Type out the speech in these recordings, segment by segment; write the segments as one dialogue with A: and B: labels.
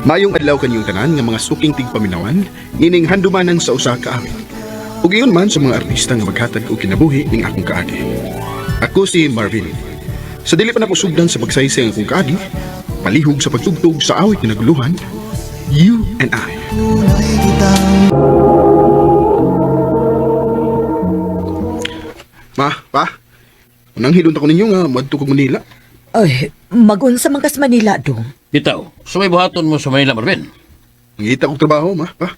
A: Mayong adlaw kaniyong tanan nga mga suking tigpaminawan ining handumanan sa usa ka awit. Ug ingon man sa mga artista nga maghatag og kinabuhi ning akong kaagi. Ako si Marvin. Sa dili pa nako sugdan sa pagsaysay ang akong kaagi, palihog sa pagtugtog sa awit nga naguluhan, You and I. Ma, pa, unang hilon ko ninyo nga moadto kog Manila.
B: Ay, magunsa man kas Manila dong.
C: Bitaw, sumay buhaton mo sa Manila, Marvin.
A: Mangita kog trabaho, ma, pa.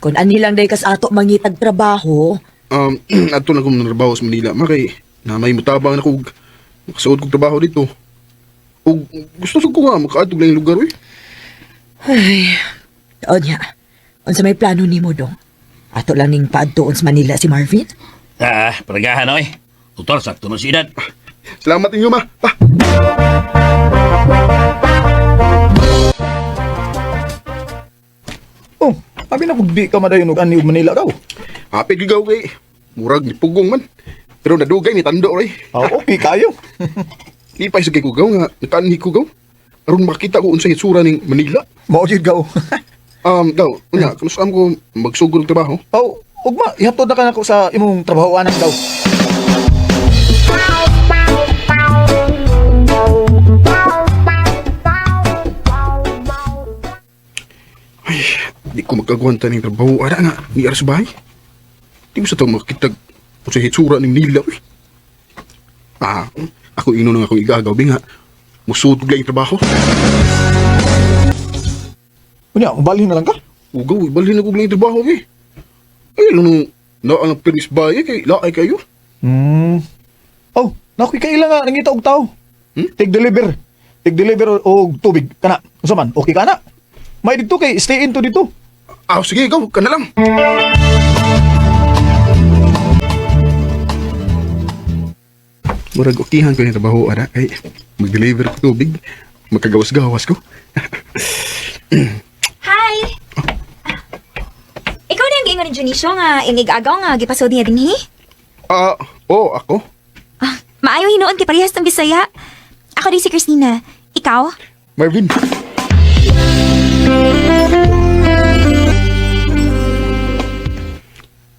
B: Kung ani lang day kas ato mangitag trabaho,
A: Adto na ko trabaho sa Manila, ma, kay na may mutabang na kog makasuod kog trabaho dito. Ug gusto sad ko nga makaadto lang yung lugar oy.
B: Ay, onya. Unsa may plano nimo dong? Ato lang ning paadtuon sa Manila si Marvin?
C: Ah, paragahan oy. Doktor, sakto man si edad.
A: Salamat ninyo, ma. Pa.
D: Oh, abi na kung di ka madayon og ani og Manila daw.
A: Hapit gigaw kay murag ni pugong man. Pero nadugay ni tando oy.
D: Ah, okay kayo.
A: Lipay sa kay kugaw nga nakaanhi ko gaw. Aron makita ko unsay hitsura ning Manila.
D: Mao jud gaw.
A: Gaw, unya, kanus-am ko magsugod og trabaho.
D: Oh, ugma ihatod na ka nako sa imong trabahoanan daw.
A: Ay, di ko magkagwanta ning trabaho ara nga ni ara sa bahay. Di mo sa to makita unsay hitsura ning Manila oy. Ah, ako ino nang akong igagaw bi nga musud og laing trabaho.
D: Unya, balhin na lang ka.
A: Ugaw, ibalhin ako og laing trabaho bi. Ay, ano nung naa ang permis bahay kay laay kayo.
D: Hmm. Oh, nakoy kaila nga nangita og tao.
A: Hmm?
D: Tig deliver. Tig deliver og tubig kana. Unsa man? Okay ka na? May dito kay stay in to dito.
A: Ah, sige, ikaw, ka na lang. Murag okihan ko yung trabaho, ara. Kay, mag-deliver ko tubig. Magkagawas-gawas ko.
E: Hi! Ikaw na ang giingon ni Junicio nga inig-agaw nga gipasod niya dinhi?
A: Ah, oh, ako?
E: Ah, maayo hinuon kay parehas ng Bisaya. Ako din si Christina. Ikaw?
A: Marvin.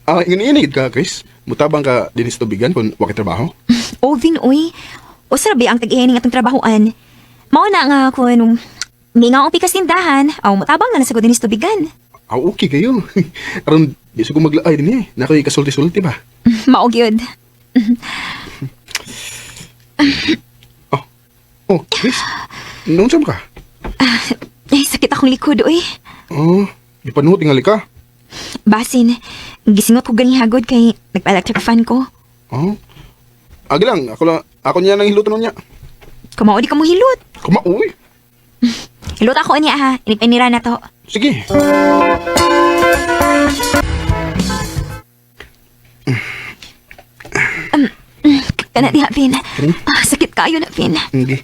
A: Ah, ingon-inigid ka, Chris. Mutabang ka din sa tubigan kung wakit trabaho.
E: Ovin, uy. Usa ra ba ang tag-ihining atong trabahoan? Mao na nga kun mingaw ang pikas tindahan, aw mutabang na sa dinhi sa tubigan.
A: Ah, okay kayo. Aron, di sa ko maglaay din eh. Nakoy kasulti-sulti ba?
E: Mao gyud.
A: Oh, oh, Chris. Noon saan ka?
E: Ay, sakit akong likod, uy.
A: Oh, di pa nuot tingali ka.
E: Basin, gisingot ko gani hagod kay nagpa-electric fan ko.
A: Oh. Agi lang, ako lang, ako niya nang hilutan niya.
E: Kumao di ka mo hilot.
A: Kumauy.
E: Hilot ako niya ha, inigpanira na to.
A: Sige.
E: Kana diha, Vin. Ah, sakit kayo na, Vin.
A: Hindi.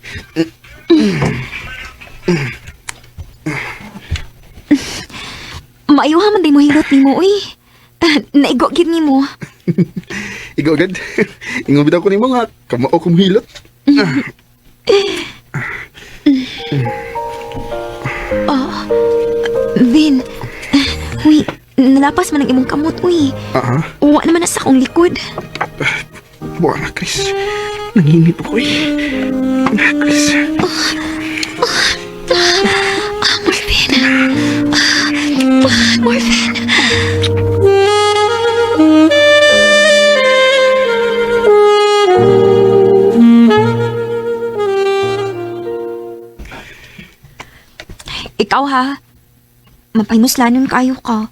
E: Maayuha man day mo hilot nimo, uy. Ah, naigo gid nimo.
A: Ikaw agad. Ingon bitaw ko nimo nga kamao kong hilot.
E: Vin. Ah, uy, nalapas man ang imong kamot, uy.
A: Ah,
E: Uwa naman na sa akong likod.
A: buwa na, Chris. Nanginip ako eh. Ah, Chris.
E: Ah, Marvin. Ah, Marvin. Ikaw ha, mapaymuslanon kayo ka.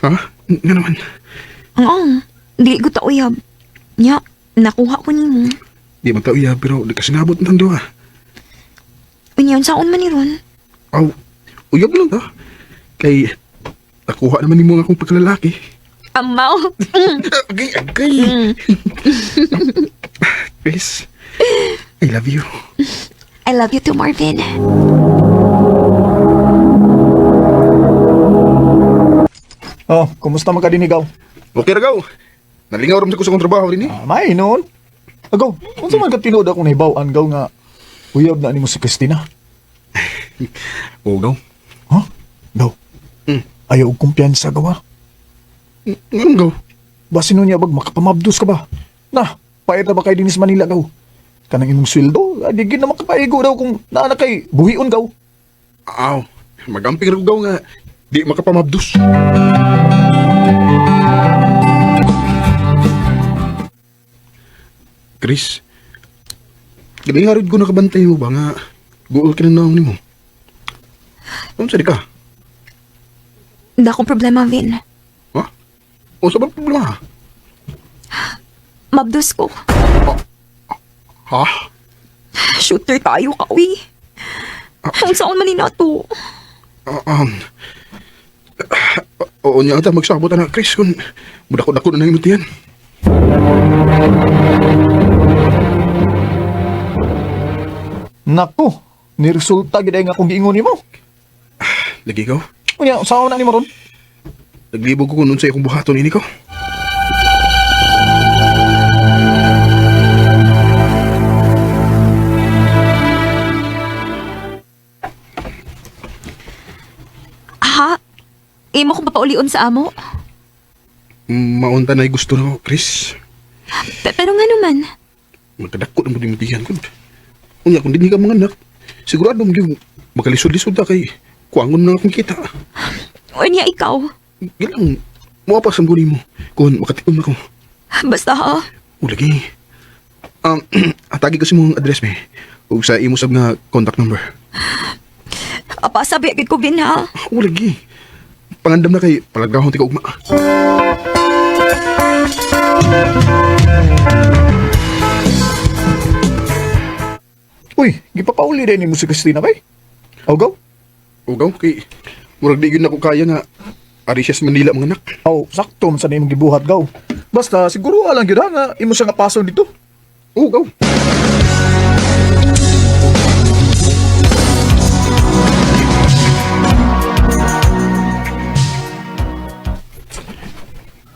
A: Ha? Nga naman.
E: Oo, dili ko ta uyab. Nya, nakuha ko nimo.
A: Di man tao iya, pero di ka sinabot ng duha.
E: Unya, unsaon man ni ron?
A: Aw, uyab lang ta. Kay, nakuha naman nimo ang akong pagkalalaki.
E: Amaw.
A: Agay, agay. Chris, I love you.
E: I love you too, Marvin.
D: Oh, kumusta man ka dinhi gaw?
A: Okay ra gaw. Nalingaw ra man sa ko sa akong trabaho rin eh.
D: Ah, may noon. Agaw, unsa man ka tinuod akong nahibaw-an gaw nga uyab na nimo si Christina.
A: Oo, gaw.
D: Ha? Gaw.
A: Hmm.
D: Ayaw og kumpiyansa gawa.
A: Nganong gaw?
D: Basin niya bag makapamabdos ka ba? Na, payat na ba kay dinis Manila gaw? Kanang imong sweldo, di gid na makapaigo daw kung naa na kay buhion gaw.
A: Aw, magamping ra ko gaw nga di makapamabdos. Chris, gabi nga rin ko nakabantay mo ba nga guol ka na naong nimo. Unsa di ka?
E: Wala akong problema, Vin.
A: Ha? Unsa ba problema?
E: Mabdos ko.
A: Ha?
E: Shooter tayo ka, uy. Ang saon man ni nato.
A: Ah, oo niya ata magsabot na Chris kung mudako-dako na nang imong tiyan.
D: Nako, niresulta gid ay nga akong giingon nimo.
A: Lagi ko.
D: Unya, usaon na nimo ron?
A: Naglibog ko kung unsay akong buhaton ini ko.
E: Ha? Imo kong papaulion sa amo?
A: Maunta na gusto na ko, Chris.
E: Pero nga naman,
A: Magkadako na mo din tiyan ko. Unya kung dinhi ka mga anak, sigurado mo gyud makalisod-lisod ta kay kuangon na akong kita.
E: unya ikaw.
A: Gilang mo pa sa mo kung makatikom ako.
E: Basta ha,
A: O lagi. Atagi kasi mong address me. Ug sa imo sab nga contact number.
E: apa sabi agad ko Vin ha.
A: O lagi. Pangandam na kay palagahon ti ka ugma.
D: Uy, gipapauli din nimo si Christina bay. Aw gaw?
A: Ugaw kay murag di gyud nako kaya nga ari siya sa Manila mga anak.
D: Aw, sakto man sa imong gibuhat gaw. Basta siguro lang gyud ha nga imo siya nga paso dito.
A: Ugaw.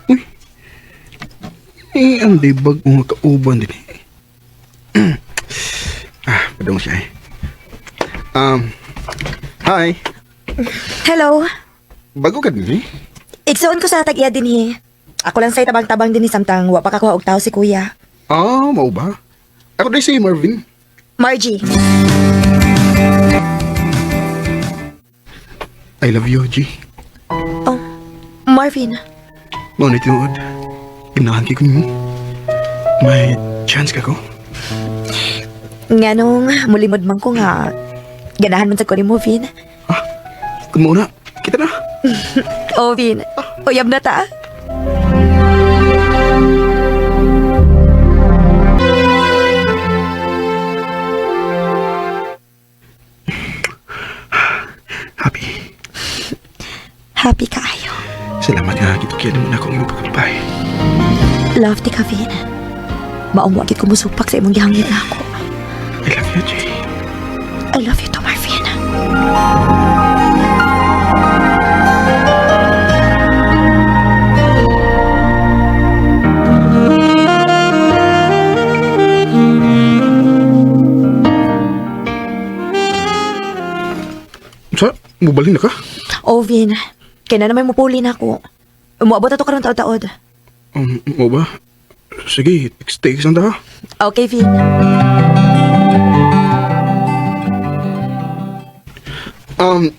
A: Uy. Eh, ang libag mga kauban din eh. Padong siya eh. Hi.
B: Hello.
A: Bago ka din eh?
B: Igsuon ko sa tag-iya dinhi. Ako lang say tabang-tabang dinhi samtang wa pa kakuha og tao si kuya.
A: Ah, mao ba? Ako din si Marvin.
B: Margie.
A: I love you, G.
B: Oh, Marvin.
A: Mao na tinuod. Ganahan kay ko nimo. May chance ka ko?
B: Nganong mulimod man ko nga ganahan man sa ko nimo, Vin.
A: Kung mao na, kita na.
B: Oh, Vin. Uyab na ta.
A: Happy.
E: Happy kaayo.
A: Salamat nga gitukyan mo na akong imong pagkabay.
E: Love ti ka, Vin. Maong wa gid ko musupak sa imong gihangyo na ako.
A: I love you, Jay.
E: I love you too, Marvin.
A: Sa, mubalhin na ka?
B: Oh, Vin. Kaya na naman mupuli na ako. Umuabot ato karon taod-taod.
A: Mo ba? Sige, text lang ta.
B: Okay, Vin.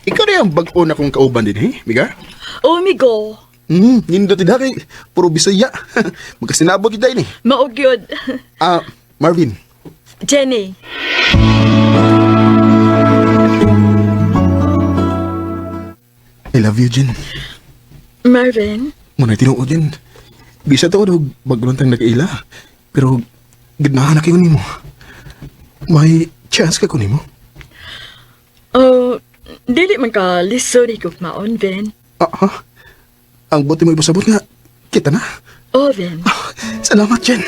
A: Ikaw na yung bag-o na kong kauban din, eh, Miga?
F: Oh, amigo.
A: Nindot din kay puro Bisaya. Magkasinabot kita ini.
F: Mao gyud.
A: Ah, Marvin.
F: Jenny.
A: I love you, Jen.
F: Marvin.
A: Muna tinuod din. Bisa to og bago lang tang nag-ila. Pero ganahan na kayo nimo. May chance ka ko nimo.
F: Oh, dili man ka lisod higugmaon, Vin.
A: Ah, ha? Ang buti mo ipasabot nga. Kita na.
F: Oh, Vin.
A: Salamat, Jen.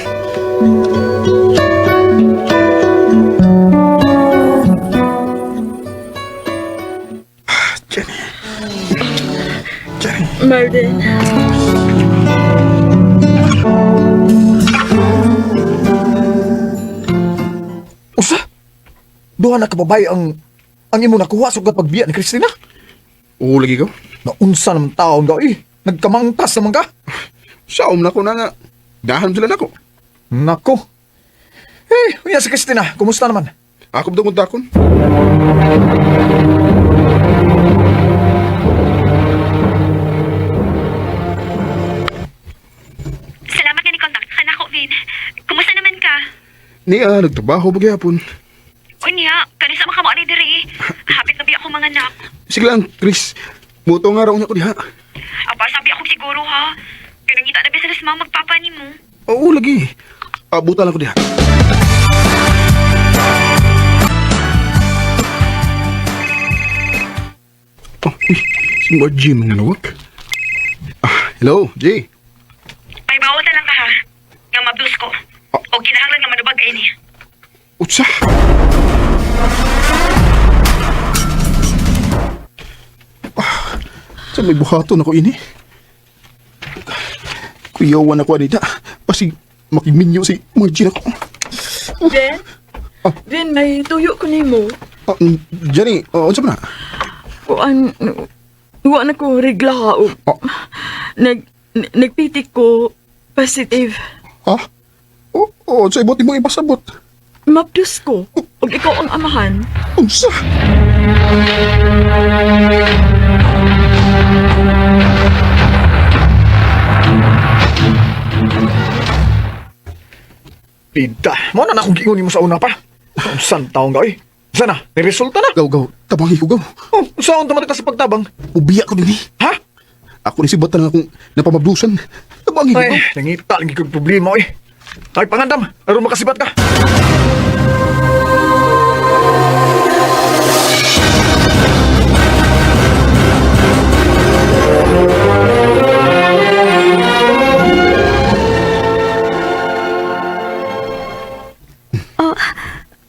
A: Ah, Jenny. Jenny.
F: Marvin.
D: Usa? Duha na ka babae ang imo nakuha sugad pagbiya ni Christina?
A: Oo, lagi ko.
D: Naunsa naman taon ka, eh. Nagkamangkas naman ka.
A: Saom na ko na nga. Dahan sila nako.
D: Nako. Eh, unya si Christina, kumusta naman?
A: Ako ba itong takon?
E: Salamat nga ni contact ka nako, Vin. Kumusta naman ka?
A: Niya, nagtrabaho ba gyapon?
E: Unya, kanisa makamo ani diri. Hapit na biya ako mga anak.
A: Sige lang, Chris. Muto nga raw niya ko diha.
E: Aba, sabi ako siguro ha. Kanangita na business mama magpapa nimo.
A: Oo, lagi. Abutan lang ko diha. Oh, uy, si Margie mga nawak. Ah, hello, Jay.
E: May bawal na lang ka ha. Nga mabdus ko. O kinahanglan nga manubag kayo niya.
A: Utsa! Ah, sa may buhaton ako ini. Kuyawan ako anita. Pasig makiminyo si Margie ako.
F: Vin? Vin, may tuyo ko nimo.
A: Ah, Jenny, oh, unsa man na?
F: Kuan, wa na ko regla og
A: Oh.
F: nagpitik ko positive.
A: Ha? Oh, oh, sa ibot mo ipasabot.
F: Mabdus ko. Og ikaw ang amahan.
A: Unsa?
D: Pida, mo na na akong giingon nimo sa una pa. Unsan taon ka, eh. Sana, ni resulta na.
A: Gaw, gaw, tabangi ko, gaw.
D: Oh, saan tumatak ka sa pagtabang?
A: Ubiya ko dinhi.
D: Ha?
A: Ako ni si Batan akong napamabdusan. Tabangi ko, gaw.
D: Ay, nangita lang kong problema, eh. Ay, pangandam, aron makasibat ka.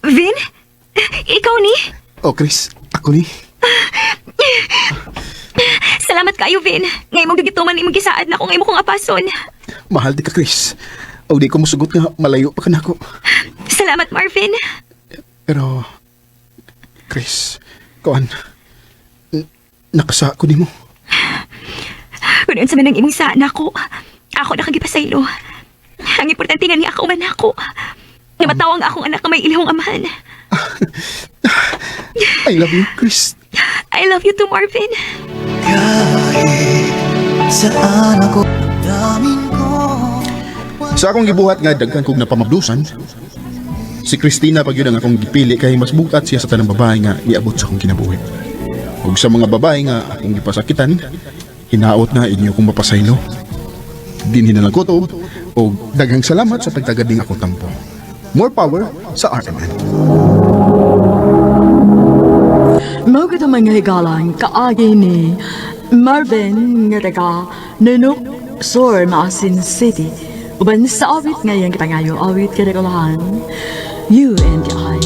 E: Vin? Ikaw ni?
A: Oh, Chris, ako ni.
E: Salamat kayo, Vin. Ngayon mong gigituman imong gisaad na kung imo kong apason.
A: Mahal di ka, Chris. O di ko musugot nga malayo pa ka nako.
E: Salamat, Marvin.
A: Pero, Chris, kuan, nakasa ko nimo.
E: Kung unsa man ang imong saad nako, ako na kang gipasaylo. Ang importante nga ni ako man ako. Nga matawang akong anak nga may ilahong amahan.
A: I love you, Chris.
E: I love you too, Marvin.
G: Saan ako daming ko
A: Sa akong gibuhat nga daghan kong napamabdusan, si Christina pag yun ang akong gipili kay mas bugat siya sa tanang babae nga niabot sa akong kinabuhi. Ug sa mga babae nga akong gipasakitan, hinaot na inyo kong mapasaylo. Dinhi na lang ko to, og daghang salamat sa pagtagad ning akong tampo. More power sa RMN.
F: Mao gud ang mga higalan kaagi ni Marvin nga taga Nunuk Sur, Maasin City. Uban sa awit ngayong kipangayo awit kadagulahan, You and I.